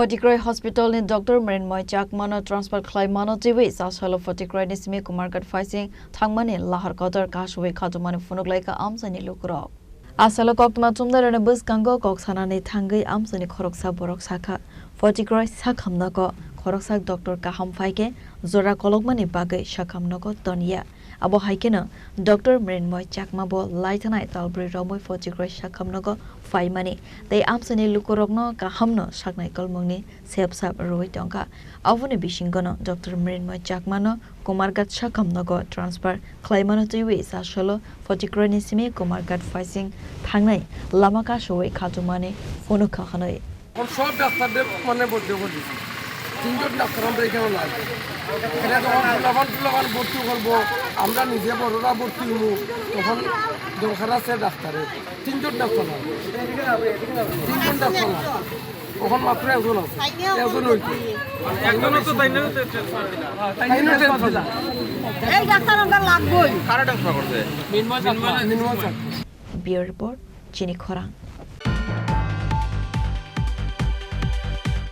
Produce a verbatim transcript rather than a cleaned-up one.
Photogroi Hospital ni Doctor Mrinmoy Chakmano transfer khlai mano twiwi chasalo Photogroi ni simi Kumarghat phaising thangmani lahar kotor kasui khatumani phunuk laikha amchaini lukurok. Asalo koktwma chumnairokni bwskango kok sanani thangwi amchaini khoroksa borok sakha, Photogroi sakhamnogo khoroksa doctor kaham phaikhe jora kolokmani bagwi sakhamnogo toniya. Abo hai kheno Doctor Mrinmoy Chakma bo laithanai talbrwi romwi Photogroi sakhamnogo phaimani tei amchaini lukurokno kahamno saknai kolmungni sepsap rwui tongkha. Aboni bisingono Doctor Mrinmoy Chakmano Kumarghat sakhamnogo transfer khlaimano twiwi chasalo Photogroi ni simi Kumarghat phaising thangnai lama kasui khatumani phunukha hwnwi. এখন সব ডাক্তারদের মানে ভর্তি করে দিছি। তিনজন ডাক্তার আমরা এখানে নাই। এখানে যখন ফুলাফান টুলাফান ভর্তি করবো, আমরা নিজে বড়রা ভর্তি হইব, তখন দরকার আছে ডাক্তারের। তিনজন ডাক্তার নাই। তিনজন ডাক্তার নাই। এখন মাত্র একজন আছে। একজন হইতো। একজনও তো তাই না, তো transfer দিলা। তাই না, transfer দিলা। এই ডাক্তার আমরা লাগবোই। কারা transfer করছে? মিনময় চাকমা। মিনময় Chakma. Bureau Report, Chini Khorang.